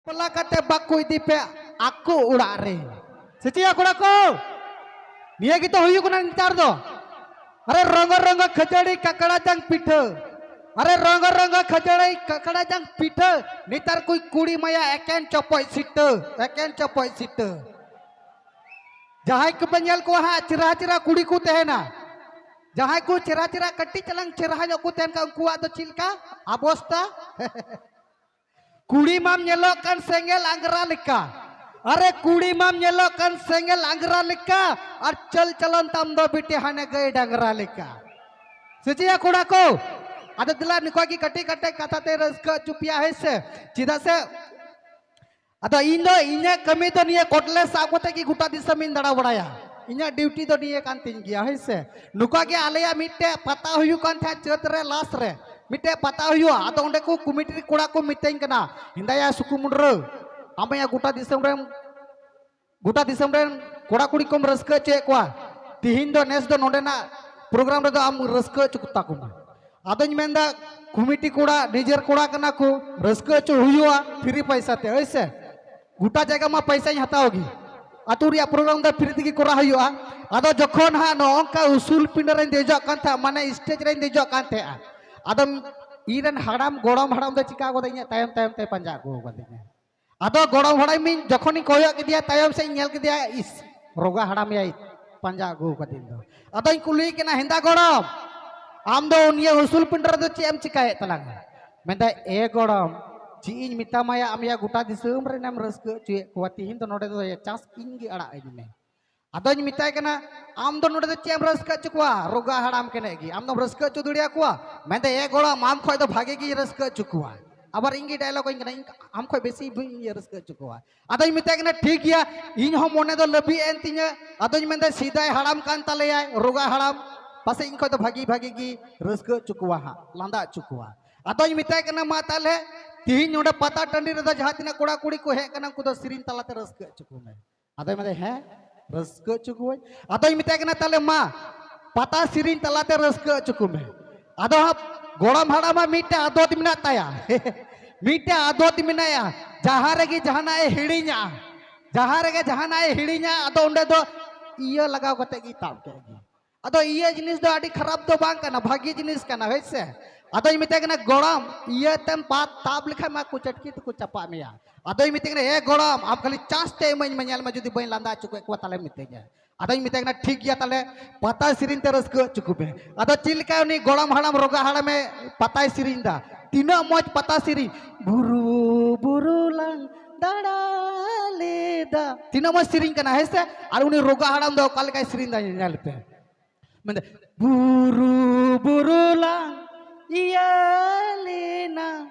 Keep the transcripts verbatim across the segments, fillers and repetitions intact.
ᱵᱟᱯᱞᱟ ᱠᱟᱛᱮ ᱵᱟᱠᱚ ᱤᱫᱤ ᱯᱮ ᱟᱠᱚ ᱚᱲᱟᱜ ᱨᱮ᱾ ᱥᱮ ᱪᱮᱫ ᱭᱟ ᱠᱚᱲᱟ ᱠᱚ? ᱱᱤᱭᱟᱹ ᱜᱮᱛᱚ ᱦᱩᱭᱩᱜ ᱠᱟᱱᱟ ᱱᱮᱛᱟᱨ ᱫᱚ᱾ ᱟᱨᱮ ᱨᱚᱝᱜᱚ ᱨᱚᱝᱜᱚ ᱠᱷᱟᱹᱡᱟᱹᱲᱤ ᱠᱟᱠᱲᱟ ᱡᱟᱝ ᱯᱤᱴᱷᱟᱹ᱾ ᱟᱨᱮ ᱨᱚᱝᱜᱚ ᱨᱚᱝᱜᱚ ᱠᱷᱟᱹᱡᱟᱹᱲᱤ ᱠᱟᱠᱲᱟ ᱡᱟᱝ ᱯᱤᱴᱷᱟᱹ᱾ ᱱᱮᱛᱟᱨ ᱠᱚ ᱠᱩᱲᱤ ᱢᱟᱭᱟ ᱮᱠᱮᱱ ᱪᱚᱯᱚᱡ ᱥᱤᱴᱟᱹ, ᱮᱠᱮᱱ ᱪᱚᱯᱚᱡ ᱥᱤᱴᱟᱹ᱾ ᱡᱟᱦᱟᱸᱭ ᱠᱚᱯᱮ ᱧᱮᱞ ᱠᱚᱣᱟ ᱦᱟᱸᱜ ᱪᱮᱦᱨᱟ ᱪᱮᱦᱨᱟ ᱠᱩᱲᱤ ᱠᱚ ᱛᱟᱦᱮᱱᱟ, ᱡᱟᱦᱟᱸᱭ ᱠᱚ ᱪᱮᱦᱨᱟ ᱪᱮᱦᱨᱟ ᱠᱟᱹᱴᱤᱡ ᱪᱟᱞᱟᱝ ᱪᱮᱦᱨᱟ ᱧᱚᱜ ᱠᱚ ᱛᱟᱦᱮᱱ ᱠᱷᱟᱱ ᱩᱱᱠᱩᱣᱟᱜ ᱫᱚ ᱪᱮᱫ ᱞᱮᱠᱟ ᱚᱵᱚᱥᱛᱟ? ᱠᱩᱲᱤ ᱢᱟᱢ ᱧᱮᱞᱚᱜ ᱠᱟᱱ ᱥᱮᱸᱜᱮᱞ ᱟᱝᱜᱽᱨᱟ ᱞᱮᱠᱟ᱾ ᱟᱨᱮ ᱠᱩᱲᱤ ᱢᱟᱢ ᱧᱮᱞᱚᱜ ᱠᱟᱱ ᱥᱮᱸᱜᱮᱞ ᱟᱝᱜᱽᱨᱟ ᱞᱮᱠᱟ, ᱟᱨ ᱪᱟᱞ ᱪᱟᱞᱚᱱ ᱛᱟᱢ ᱫᱚ ᱵᱤᱴᱤ ᱦᱟᱱᱮ ᱜᱟᱹᱭ ᱰᱟᱝᱨᱟ ᱞᱮᱠᱟ᱾ ᱥᱮ ᱪᱮᱫ ᱭᱟ ᱠᱚᱲᱟ ᱠᱚ? ᱟᱫᱚ ᱫᱮᱞᱟ ᱱᱚᱝᱠᱟ ᱜᱮ ᱠᱟᱹᱴᱤᱡ ᱠᱟᱹᱴᱤᱡ ᱠᱟᱛᱷᱟ ᱛᱮ ᱨᱟᱹᱥᱠᱟᱹ ᱦᱚᱪᱚ ᱯᱮᱭᱟ, ᱦᱮᱸ ᱥᱮ? ᱪᱮᱫᱟᱜ ᱥᱮ ᱟᱫᱚ ᱤᱧ ᱫᱚ ᱤᱧᱟᱹᱜ ᱠᱟᱹᱢᱤ ᱫᱚ ᱱᱤᱭᱟᱹ ᱠᱚᱴᱞᱮ ᱥᱟᱵ ᱠᱟᱛᱮ ᱜᱮ ᱜᱚᱴᱟ ᱫᱤᱥᱚᱢ ᱤᱧ ᱫᱟᱬᱟ ᱵᱟᱲᱟᱭᱟ᱾ ᱤᱧᱟᱹᱜ ᱰᱤᱭᱩᱴᱤ ᱫᱚ ᱱᱤᱭᱟᱹ ᱠᱟᱱ ᱛᱤᱧ ᱜᱮᱭᱟ, ᱦᱳᱭ ᱥᱮ᱾ ᱱᱚᱝᱠᱟ ᱜᱮ ᱟᱞᱮᱭᱟᱜ ᱢᱤᱫᱴᱮᱡ ᱯᱟᱛᱟ ᱦᱩᱭᱩᱜ ᱠᱟᱱ ᱛᱟᱦᱮᱸᱫ ᱪᱟᱹᱛ ᱨᱮ ᱞᱟᱥ ᱨᱮ, ᱢᱤᱫᱴᱮᱡ ᱯᱟᱛᱟ ᱦᱩᱭᱩᱜᱼᱟ᱾ ᱟᱫᱚ ᱚᱸᱰᱮ ᱠᱚ ᱠᱚᱢᱤᱴᱤ ᱨᱮ ᱠᱚᱲᱟ ᱠᱚ ᱢᱤᱛᱟᱹᱧ ᱠᱟᱱᱟ, "ᱦᱮᱸᱫᱟᱭᱟ ᱥᱩᱠᱩ ᱢᱩᱰᱨᱟᱹ, ᱟᱢ ᱭᱟ ᱜᱚᱴᱟ ᱫᱤᱥᱚᱢ ᱨᱮᱢ, ᱜᱚᱴᱟ ᱫᱤᱥᱚᱢ ᱨᱮᱱ ᱠᱚᱲᱟ ᱠᱩᱲᱤ ᱠᱚᱢ ᱨᱟᱹᱥᱠᱟᱹ ᱦᱚᱪᱚᱭᱮᱫ ᱠᱚᱣᱟ, ᱛᱤᱦᱤᱧ ᱫᱚ ᱱᱮᱥ ᱫᱚ ᱱᱚᱰᱮᱱᱟᱜ ᱯᱨᱳᱜᱨᱟᱢ ᱨᱮᱫᱚ ᱟᱢ ᱨᱟᱹᱥᱠᱟᱹ ᱦᱚᱪᱚ ᱠᱚᱛᱟ ᱠᱚᱢ ᱢᱮ᱾" ᱟᱫᱚᱧ ᱢᱮᱱᱫᱟ, ᱠᱚᱢᱤᱴᱤ ᱠᱚᱲᱟ, ᱱᱤᱡᱮᱨ ᱠᱚᱲᱟ ᱠᱟᱱᱟ ᱠᱚ, ᱨᱟᱹᱥᱠᱟᱹ ᱦᱚᱪᱚ ᱦᱩᱭᱩᱜᱼᱟ ᱯᱷᱨᱤ ᱯᱚᱭᱥᱟ ᱛᱮ, ᱦᱳᱭ ᱥᱮ? ᱜᱚᱴᱟ ᱡᱟᱭᱜᱟ ᱢᱟ ᱯᱚᱭᱥᱟᱧ ᱦᱟᱛᱟᱣ ᱜᱮ᱾ ᱟᱹᱛᱩ ᱨᱮᱭᱟᱜ ᱯᱨᱳᱜᱨᱟᱢ ᱫᱚ ᱯᱷᱨᱤ ᱛᱮᱜᱮ ᱠᱚᱨᱟᱣ ᱦᱩᱭᱩᱜᱼᱟ᱾ ᱟᱫᱚ ᱡᱚᱠᱷᱚᱱ ᱦᱟᱸᱜ ᱱᱚᱜᱼᱚ ᱱᱚᱝᱠᱟ ᱩᱥᱩᱞ ᱯᱤᱸᱰᱟᱹ ᱨᱮᱧ ᱫᱮᱡᱚᱜ ᱠᱟᱱ ᱛᱟᱦᱮᱸᱫ, ᱢᱟᱱᱮ ᱥᱴᱮᱡ ᱨᱮᱧ ᱫᱮᱡᱚᱜ ᱠᱟᱱ ᱛᱟᱦᱮᱸᱫᱼᱟ, ᱟᱫᱚ ᱤᱧ ᱨᱮᱱ ᱦᱟᱲᱟᱢ, ᱜᱚᱲᱚᱢ ᱦᱟᱲᱟᱢ ᱫᱚ ᱪᱤᱠᱟ ᱠᱟᱫᱟ, ᱤᱧᱟᱹᱜ ᱛᱟᱭᱚᱢ ᱛᱟᱭᱚᱢ ᱛᱮ ᱯᱟᱸᱡᱟ ᱟᱹᱜᱩ ᱠᱟᱫᱤᱧᱟ᱾ ᱟᱫᱚ ᱜᱚᱲᱚᱢ ᱦᱟᱲᱟᱢᱤᱧ ᱡᱚᱠᱷᱚᱱᱤᱧ ᱠᱚᱭᱚᱜ ᱠᱮᱫᱮᱭᱟ ᱛᱟᱭᱚᱢ ᱥᱮᱫ ᱤᱧ ᱧᱮᱞ ᱠᱮᱫᱮᱭᱟ, ᱤᱥ, ᱨᱚᱜᱟ ᱦᱟᱲᱟᱢ ᱭᱟᱭ ᱯᱟᱸᱡᱟ ᱟᱹᱜᱩ ᱠᱟᱫᱤᱧ ᱫᱚ᱾ ᱟᱫᱚᱧ ᱠᱩᱞᱤᱭᱮ ᱠᱟᱱᱟ, "ᱦᱮᱸᱫᱟ ᱜᱚᱲᱚᱢ, ᱟᱢ ᱫᱚ ᱱᱤᱭᱟᱹ ᱩᱥᱩᱞ ᱯᱤᱸᱰᱟᱹ ᱨᱮᱫᱚ ᱪᱮᱫ ᱮᱢ ᱪᱤᱠᱟᱭᱮᱫ ᱛᱟᱞᱟᱝᱟ?" ᱢᱮᱱᱫᱟᱭ, "ᱮ ᱜᱚᱲᱚᱢ, ᱪᱮᱫ ᱤᱧ ᱢᱮᱛᱟᱢᱟᱭᱟ, ᱟᱢ ᱭᱟ ᱜᱚᱴᱟ ᱫᱤᱥᱚᱢ ᱨᱮᱱᱮᱢ ᱨᱟᱹᱥᱠᱟᱹ ᱦᱚᱪᱚᱭᱮᱫ ᱠᱚᱣᱟ, ᱛᱤᱦᱤᱧ ᱫᱚ ᱱᱚᱰᱮ ᱫᱚ ᱪᱟᱥ ᱤᱧ ᱜᱮ ᱟᱲᱟᱜ ᱟᱹᱧ ᱢᱮ᱾" ᱟᱫᱚᱧ ᱢᱮᱛᱟᱭ ᱠᱟᱱᱟ, "ᱟᱢ ᱫᱚ ᱱᱚᱰᱮ ᱫᱚ ᱪᱮᱫ ᱮᱢ ᱨᱟᱹᱥᱠᱟᱹ ᱦᱚᱪᱚ ᱠᱚᱣᱟ? ᱨᱚᱜᱟ ᱦᱟᱲᱟᱢ ᱠᱮᱱᱮᱡ ᱜᱮ, ᱟᱢ ᱫᱚᱢ ᱨᱟᱹᱥᱠᱟᱹ ᱦᱚᱪᱚ ᱫᱟᱲᱮᱭᱟᱠᱚᱣᱟ?" ᱢᱮᱱᱫᱟᱭ, "ᱮ ᱜᱚᱲᱚᱢ, ᱟᱢ ᱠᱷᱚᱡ ᱫᱚ ᱵᱷᱟᱜᱮ ᱜᱤᱧ ᱨᱟᱹᱥᱠᱟᱹ ᱦᱚᱪᱚ ᱠᱚᱣᱟ᱾" ᱟᱵᱟᱨ ᱤᱧ ᱜᱮ ᱰᱟᱭᱞᱚᱜ ᱟᱹᱧ ᱠᱟᱱᱟ, "ᱤᱧ ᱟᱢ ᱠᱷᱚᱡ ᱵᱮᱥᱤ ᱵᱟᱹᱧ ᱤᱭᱟᱹ ᱨᱟᱹᱥᱠᱟᱹ ᱦᱚᱪᱚ ᱠᱚᱣᱟ᱾" ᱟᱫᱚᱧ ᱢᱮᱛᱟᱭ ᱠᱟᱱᱟ, "ᱴᱷᱤᱠ ᱜᱮᱭᱟ, ᱤᱧ ᱦᱚᱸ ᱢᱚᱱᱮ ᱫᱚ ᱞᱟᱹᱵᱤᱫ ᱮᱱ ᱛᱤᱧᱟᱹ᱾" ᱟᱫᱚᱧ ᱢᱮᱱᱫᱟ, "ᱥᱮᱫᱟᱭ ᱦᱟᱲᱟᱢ ᱠᱟᱱ ᱛᱟᱞᱮᱭᱟᱭ, ᱨᱚᱜᱟ ᱦᱟᱲᱟᱢ, ᱯᱟᱥᱮᱡ ᱤᱧ ᱠᱷᱚᱡ ᱫᱚ ᱵᱷᱟᱜᱮ ᱵᱷᱟᱜᱮ ᱜᱮ ᱨᱟᱹᱥᱠᱟᱹ ᱦᱚᱪᱚ ᱠᱚᱣᱟ ᱦᱟᱸᱜ, ᱞᱟᱸᱫᱟ ᱦᱚᱪᱚ ᱠᱚᱣᱟ᱾" ᱟᱫᱚᱧ ᱢᱮᱛᱟᱭ ᱠᱟᱱᱟ, "ᱢᱟ ᱛᱟᱦᱞᱮ ᱛᱤᱦᱤᱧ ᱱᱚᱰᱮ ᱯᱟᱛᱟ ᱴᱟᱺᱰᱤ ᱨᱮᱫᱚ ᱡᱟᱦᱟᱸ ᱛᱤᱱᱟᱹᱜ ᱠᱚᱲᱟ ᱠᱩᱲᱤ ᱠᱚ ᱦᱮᱡ ᱠᱟᱱᱟ, ᱩᱱᱠᱩ ᱫᱚ ᱥᱮᱨᱮᱧ ᱛᱟᱞᱟᱛᱮ ᱨᱟᱹᱥᱠᱟᱹ ᱦᱚᱪᱚ ᱠᱚᱢᱮ᱾" ᱟᱫᱚᱭ ᱢᱮᱱᱫᱟ, "ᱦᱮᱸ, ᱨᱟᱹᱥᱠᱟᱹ ᱦᱚᱪᱚ ᱠᱚᱣᱟᱹᱧ᱾" ᱟᱫᱚᱧ ᱢᱮᱛᱟᱭ ᱠᱟᱱᱟ, "ᱛᱟᱦᱞᱮ ᱢᱟ, ᱯᱟᱛᱟ ᱥᱮᱨᱮᱧ ᱛᱟᱞᱟᱛᱮ ᱨᱟᱹᱥᱠᱟᱹ ᱦᱚᱪᱚ ᱠᱚᱢᱮ᱾" ᱟᱫᱚ ᱦᱟᱸᱜ ᱜᱚᱲᱚᱢ ᱦᱟᱲᱟᱢᱟᱜ ᱢᱤᱫᱴᱮᱡ ᱟᱫᱚᱛ ᱢᱮᱱᱟᱜ ᱛᱟᱭᱟ᱾ ᱢᱤᱫᱴᱮᱡ ᱟᱫᱚᱛ ᱢᱮᱱᱟᱭᱟ᱾ ᱡᱟᱦᱟᱸ ᱨᱮᱜᱮ ᱡᱟᱦᱟᱱᱟᱜ ᱮ ᱦᱤᱲᱤᱧᱟ, ᱡᱟᱦᱟᱸ ᱨᱮᱜᱮ ᱡᱟᱦᱟᱱᱟᱜ ᱮ ᱦᱤᱲᱤᱧᱟ, ᱟᱫᱚ ᱚᱸᱰᱮ ᱫᱚ ᱤᱭᱟᱹ ᱞᱟᱜᱟᱣ ᱠᱟᱛᱮ ᱜᱮ ᱛᱟᱵ ᱠᱮᱫ ᱜᱮ᱾ ᱟᱫᱚ ᱤᱭᱟᱹ ᱡᱤᱱᱤᱥ ᱫᱚ ᱟᱹᱰᱤ ᱠᱷᱟᱨᱟᱯ ᱫᱚ ᱵᱟᱝ ᱠᱟᱱᱟ, ᱵᱷᱟᱹᱜᱤ ᱡᱤᱱᱤᱥ ᱠᱟᱱᱟ, ᱦᱳᱭ ᱥᱮ? ᱟᱫᱚᱧ ᱢᱮᱛᱟᱭ ᱠᱟᱱᱟ, "ᱜᱚᱲᱚᱢ, ᱤᱭᱟᱹ ᱛᱮᱢ ᱯᱟᱛ ᱛᱟᱵ ᱞᱮᱠᱷᱟᱱ ᱢᱟ ᱠᱚ ᱪᱟᱹᱴᱠᱤ ᱛᱮᱠᱚ ᱪᱟᱯᱟᱜ ᱢᱮᱭᱟ᱾" ᱟᱫᱚᱧ ᱢᱮᱛᱟᱭ ᱠᱟᱱᱟ, "ᱮ ᱜᱚᱲᱚᱢ, ᱟᱢ ᱠᱷᱟᱹᱞᱤ ᱪᱟᱥ ᱛᱮ ᱤᱢᱟᱹᱧ ᱢᱮ, ᱧᱮᱞ ᱢᱮ ᱡᱩᱫᱤ ᱵᱟᱹᱧ ᱞᱟᱸᱫᱟ ᱦᱚᱪᱚ ᱠᱮᱫ ᱠᱚᱣᱟ ᱛᱟᱦᱞᱮ ᱢᱤᱛᱟᱹᱧᱟ᱾" ᱟᱫᱚᱧ ᱢᱮᱛᱟᱭ ᱠᱟᱱᱟ, "ᱴᱷᱤᱠ ᱜᱮᱭᱟ, ᱛᱟᱦᱞᱮ ᱯᱟᱛᱟ ᱥᱮᱨᱮᱧ ᱛᱮ ᱨᱟᱹᱥᱠᱟᱹ ᱦᱚᱪᱚ ᱠᱚᱯᱮ᱾" ᱟᱫᱚ ᱪᱮᱫ ᱞᱮᱠᱟ ᱩᱱᱤ ᱜᱚᱲᱚᱢ ᱦᱟᱲᱟᱢ, ᱨᱚᱜᱟ ᱦᱟᱲᱟᱢᱮ ᱯᱟᱛᱟᱭ ᱥᱮᱨᱮᱧ ᱫᱟ, ᱛᱤᱱᱟᱹᱜ ᱢᱚᱡᱽ ᱯᱟᱛᱟ ᱥᱮᱨᱮᱧ, "ᱵᱩᱨᱩ ᱵᱩᱨᱩ ᱞᱟᱝ ᱫᱟᱬᱟ ᱞᱮᱫᱟ", ᱛᱤᱱᱟᱹᱜ ᱢᱚᱡᱽ ᱥᱮᱨᱮᱧ ᱠᱟᱱᱟ, ᱦᱮᱸ ᱥᱮ? ᱟᱨ ᱩᱱᱤ ᱨᱚᱜᱟ ᱦᱟᱲᱟᱢ ᱫᱚ ᱚᱠᱟ ᱞᱮᱠᱟᱭ ᱥᱮᱨᱮᱧ ᱫᱟ, ᱧᱮᱞ ᱯᱮ᱾ ᱢᱮᱱᱫᱟ, "ᱵᱩᱨᱩ ᱵᱩᱨᱩ ᱞᱟᱝ ᱤᱭᱟᱹ ᱞᱮᱱᱟ᱾"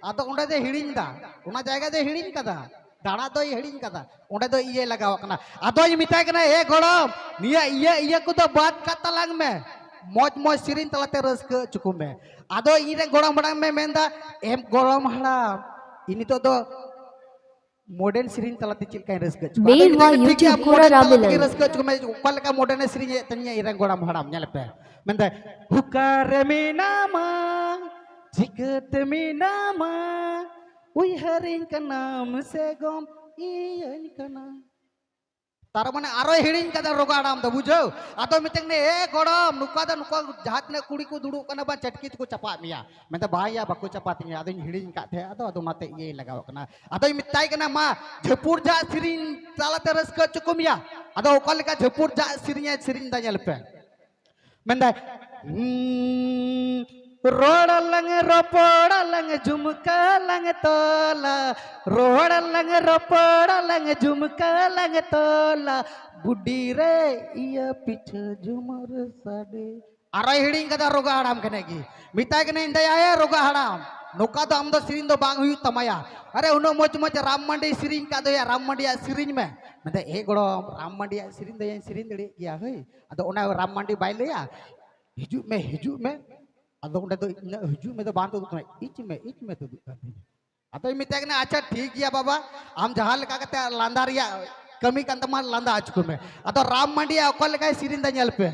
ᱟᱫᱚ ᱚᱸᱰᱮ ᱫᱚᱭ ᱦᱤᱲᱤᱧ ᱫᱟ, ᱚᱱᱟ ᱡᱟᱭᱜᱟ ᱫᱚᱭ ᱦᱤᱲᱤᱧ ᱠᱟᱫᱟ, ᱫᱟᱬᱟ ᱫᱚᱭ ᱦᱤᱲᱤᱧ ᱠᱟᱫᱟ, ᱚᱸᱰᱮ ᱫᱚ ᱤᱭᱟᱹᱭ ᱞᱟᱜᱟᱣ ᱠᱟᱱᱟ᱾ ᱟᱫᱚᱧ ᱢᱮᱛᱟᱭ ᱠᱟᱱᱟ, "ᱮ ᱜᱚᱲᱚᱢ, ᱱᱤᱭᱟᱹ ᱤᱭᱟᱹ ᱤᱭᱟᱹ ᱠᱚᱫᱚ ᱵᱟᱫ ᱠᱟᱜ ᱛᱟᱞᱟᱝ ᱢᱮ, ᱢᱚᱡᱽ ᱢᱚᱡᱽ ᱥᱮᱨᱮᱧ ᱛᱟᱞᱟᱛᱮ ᱨᱟᱹᱥᱠᱟᱹ ᱦᱚᱪᱚ ᱠᱚᱢᱮ᱾" ᱟᱫᱚ ᱤᱧ ᱨᱮᱱ ᱜᱚᱲᱚᱢ ᱦᱟᱲᱟᱢ ᱢᱮ ᱢᱮᱱᱫᱟ, "ᱮᱢ ᱜᱚᱲᱚᱢ ᱦᱟᱲᱟᱢ, ᱤᱧ ᱱᱤᱛᱚᱜ ᱫᱚ ᱢᱚᱰᱟᱨᱱ ᱥᱮᱨᱮᱧ ᱛᱟᱞᱟᱛᱮ ᱪᱮᱫ ᱞᱮᱠᱟᱧ ᱨᱟᱹᱥᱠᱟᱹ ᱦᱚᱪᱚ ᱠᱚᱣᱟ?" ᱟᱫᱚᱧ ᱢᱮᱛᱟᱭ ᱠᱟᱱᱟ, "ᱴᱷᱤᱠ ᱜᱮᱭᱟ, ᱢᱚᱰᱟᱨᱱ ᱛᱟᱞᱟ ᱛᱮᱜᱮ ᱨᱟᱹᱥᱠᱟᱹ ᱦᱚᱪᱚ ᱠᱚᱢᱮ, ᱚᱠᱟ ᱞᱮᱠᱟ ᱢᱚᱰᱟᱨᱱ ᱮ ᱥᱮᱨᱮᱧ ᱮᱫ ᱛᱟᱹᱞᱤᱧᱟ ᱤᱧ ᱨᱮᱱ ᱜᱚᱲᱚᱢ ᱦᱟᱲᱟᱢ?" ᱧᱮᱞ ᱯᱮ, ᱢᱮᱱᱫᱟᱭ, "ᱚᱠᱟᱨᱮ ᱢᱮᱱᱟᱢᱟ, ᱪᱤᱠᱟᱹᱛᱮ ᱢᱮᱱᱟᱢᱟ, ᱩᱭᱦᱟᱹᱨᱤᱧ ᱠᱟᱱᱟᱢ ᱥᱮ ᱜᱚᱢ ᱤᱭᱟᱹᱧ ᱠᱟᱱᱟ?" ᱛᱟᱨ ᱢᱟᱱᱮ ᱟᱨᱚᱭ ᱦᱤᱲᱤᱧ ᱠᱟᱫᱟ ᱨᱚᱜᱟ ᱦᱟᱲᱟᱢ ᱫᱚ, ᱵᱩᱡᱷᱟᱹᱣ? ᱟᱫᱚ ᱢᱤᱛᱟᱹᱧ ᱠᱟᱱᱟ, "ᱮ ᱜᱚᱲᱚᱢ, ᱱᱚᱝᱠᱟ ᱫᱚ ᱱᱚᱝᱠᱟ ᱡᱟᱦᱟᱸ ᱛᱤᱱᱟᱹᱜ ᱠᱩᱲᱤ ᱠᱚ ᱫᱩᱲᱩᱵ ᱠᱟᱱᱟ ᱵᱟᱝ, ᱪᱟᱹᱴᱠᱤ ᱛᱮᱠᱚ ᱪᱟᱯᱟᱫ ᱢᱮᱭᱟ᱾" ᱢᱮᱱᱫᱟ, "ᱵᱟᱝ ᱭᱟ, ᱵᱟᱠᱚ ᱪᱟᱯᱟᱫ ᱛᱤᱧᱟ, ᱟᱫᱚᱧ ᱦᱤᱲᱤᱧ ᱠᱟᱫ ᱛᱟᱦᱮᱸᱫ, ᱟᱫᱚ, ᱟᱫᱚ ᱚᱱᱟᱛᱮ ᱤᱭᱟᱹᱭ ᱞᱟᱜᱟᱣ ᱠᱟᱱᱟ᱾" ᱟᱫᱚᱧ ᱢᱮᱛᱟᱭ ᱠᱟᱱᱟ, "ᱢᱟ, ᱡᱷᱟᱹᱯᱩᱨ ᱡᱷᱟᱜ ᱥᱮᱨᱮᱧ ᱛᱟᱞᱟᱛᱮ ᱨᱟᱹᱥᱠᱟᱹ ᱦᱚᱪᱚ ᱠᱚᱢ ᱭᱟ᱾" ᱟᱫᱚ ᱚᱠᱟ ᱞᱮᱠᱟ ᱡᱷᱟᱹᱯᱩᱨ ᱡᱷᱟᱜ ᱥᱮᱨᱮᱧ ᱮ ᱥᱮᱨᱮᱧ ᱫᱟ, ᱧᱮᱞ ᱯᱮ᱾ ᱢᱮᱱᱫᱟᱭ, "ᱦᱩᱸ, ᱨᱚᱲ ᱟᱞᱟᱝ, ᱨᱚᱯᱚᱲ ᱟᱞᱟᱝ, ᱡᱷᱩᱢᱠᱟᱹ ᱞᱟᱝ ᱛᱚᱞᱟ, ᱨᱚᱲ ᱟᱞᱟᱝ, ᱨᱚᱯᱚᱲ ᱟᱞᱟᱝ, ᱡᱷᱩᱢᱠᱟᱹ ᱞᱟᱝ ᱛᱚᱞᱟ, ᱵᱩᱰᱤ ᱨᱮ ᱤᱭᱟᱹ ᱯᱤᱪᱷᱟᱹ ᱡᱷᱩᱢᱩᱨ ᱥᱟᱰᱮ᱾" ᱟᱨᱚᱭ ᱦᱤᱲᱤᱧ ᱠᱟᱫᱟ ᱨᱚᱜᱟ ᱦᱟᱲᱟᱢ ᱠᱷᱟᱱᱮ ᱜᱮ᱾ ᱢᱮᱛᱟᱭ ᱠᱟᱹᱱᱟᱹᱧ, "ᱫᱟᱭᱟ ᱮ ᱨᱚᱜᱟ ᱦᱟᱲᱟᱢ, ᱱᱚᱝᱠᱟ ᱫᱚ ᱟᱢ ᱫᱚ ᱥᱮᱨᱮᱧ ᱫᱚ ᱵᱟᱝ ᱦᱩᱭᱩᱜ ᱛᱟᱢᱟᱭᱟ᱾ ᱟᱨᱮ ᱩᱱᱟᱹᱜ ᱢᱚᱡᱽ ᱢᱚᱡᱽ ᱨᱟᱢ ᱢᱟᱱᱰᱤ ᱥᱮᱨᱮᱧ ᱠᱟᱫ ᱫᱚᱭᱟ, ᱨᱟᱢ ᱢᱟᱱᱰᱤᱭᱟᱜ ᱥᱮᱨᱮᱧ ᱢᱮ᱾" ᱢᱮᱱᱫᱟ, "ᱮ ᱜᱚᱲᱚᱢ, ᱨᱟᱢ ᱢᱟᱱᱰᱤᱭᱟᱜ ᱥᱮᱨᱮᱧ ᱫᱚᱭᱟᱧ ᱥᱮᱨᱮᱧ ᱫᱟᱲᱮᱭᱟᱜ ᱜᱮᱭᱟ ᱦᱳᱭ, ᱟᱫᱚ ᱚᱱᱟ ᱨᱟᱢ ᱢᱟᱱᱰᱤ ᱵᱟᱭ ᱞᱟᱹᱭᱟ, 'ᱦᱤᱡᱩᱜ ᱢᱮ, ᱦᱤᱡᱩᱜ ᱢᱮ'?" ᱟᱫᱚ ᱚᱸᱰᱮ ᱫᱚ ᱤᱧᱟᱹᱜ 'ᱦᱤᱡᱩᱜ ᱢᱮ' ᱫᱚ ᱵᱟᱝ ᱛᱩᱫᱩᱜ ᱠᱟᱱᱟ, 'ᱤᱪ ᱢᱮ, ᱤᱪ ᱢᱮ' ᱛᱩᱫᱩᱜ ᱠᱟᱱ ᱛᱤᱧᱟ᱾ ᱟᱫᱚᱧ ᱢᱮᱛᱟᱭ ᱠᱟᱱᱟ, "ᱟᱪᱪᱷᱟ, ᱴᱷᱤᱠ ᱜᱮᱭᱟ ᱵᱟᱵᱟ, ᱟᱢ ᱡᱟᱦᱟᱸ ᱞᱮᱠᱟ ᱠᱟᱛᱮ ᱞᱟᱸᱫᱟ ᱨᱮᱭᱟᱜ ᱠᱟᱹᱢᱤ ᱠᱟᱱ ᱛᱟᱢᱟ, ᱞᱟᱸᱫᱟ ᱦᱚᱪᱚ ᱠᱚᱢᱮ᱾" ᱟᱫᱚ ᱨᱟᱢ ᱢᱟᱱᱰᱤᱭᱟᱜ ᱚᱠᱟ ᱞᱮᱠᱟᱭ ᱥᱮᱨᱮᱧ ᱫᱟ, ᱧᱮᱞ ᱯᱮ᱾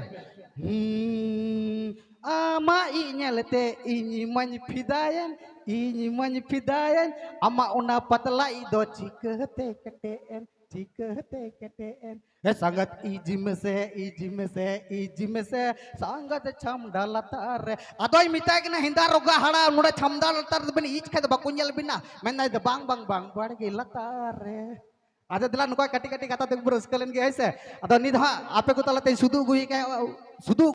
ᱦᱩᱸ, ᱟᱢᱟᱜ ᱤᱡ ᱧᱮᱞᱛᱮ ᱤᱧ ᱢᱟᱧ ᱯᱷᱤᱫᱟᱭᱮᱱ, ᱤᱧ ᱢᱟᱧ ᱯᱷᱤᱫᱟᱭᱮᱱ ᱟᱢᱟᱜ ᱚᱱᱟ ᱯᱟᱛᱞᱟ ᱤᱡ ᱫᱚ ᱪᱤᱠᱟᱹᱛᱮ ᱠᱮᱴᱮᱡ ᱮᱱ, ᱪᱤᱠᱟᱹᱛᱮ ᱠᱮᱴᱮᱡ ᱮᱱ᱾ ᱦᱮ ᱥᱟᱸᱜᱟᱛ ᱤᱡᱤ ᱢᱮᱥᱮ, ᱤᱡᱤ ᱢᱮᱥᱮ, ᱤᱡᱤ ᱢᱮᱥᱮ, ᱥᱟᱸᱜᱟᱛ ᱪᱷᱟᱢᱰᱟ ᱞᱟᱛᱟᱨ ᱨᱮ᱾ ᱟᱫᱚᱭ ᱢᱮᱛᱟᱭ ᱠᱟᱱᱟ, ᱦᱮᱸᱫᱟ ᱨᱚᱜᱟ ᱦᱟᱲᱟ, ᱱᱚᱰᱮ ᱪᱷᱟᱢᱰᱟ ᱞᱟᱛᱟᱨ ᱨᱮᱵᱮᱱ ᱤᱡ ᱠᱷᱟᱡ ᱫᱚ ᱵᱟᱠᱚ ᱧᱮᱞ ᱵᱤᱱᱟ᱾ ᱢᱮᱱᱫᱟᱭ ᱫᱚ, ᱵᱟᱝ, ᱵᱟᱝ, ᱵᱟᱝ, ᱵᱟᱲᱜᱮ ᱞᱟᱛᱟᱨ ᱨᱮ᱾ ᱟᱫᱚ ᱫᱮᱞᱟ ᱱᱚᱝᱠᱟ ᱠᱟᱹᱴᱤᱡ ᱠᱟᱹᱴᱤᱡ ᱠᱟᱛᱷᱟ ᱛᱮᱜᱮ ᱵᱚ ᱨᱟᱹᱥᱠᱟᱹ ᱞᱮᱱ ᱜᱮ, ᱦᱳᱭ ᱥᱮ? ᱟᱫᱚ ᱱᱤᱛ ᱦᱟᱸᱜ ᱟᱯᱮ ᱠᱚ ᱛᱟᱞᱟᱛᱮ ᱥᱩᱫᱩ ᱟᱹᱜᱩᱭ ᱠᱟᱱᱟ, ᱥᱩᱫᱩ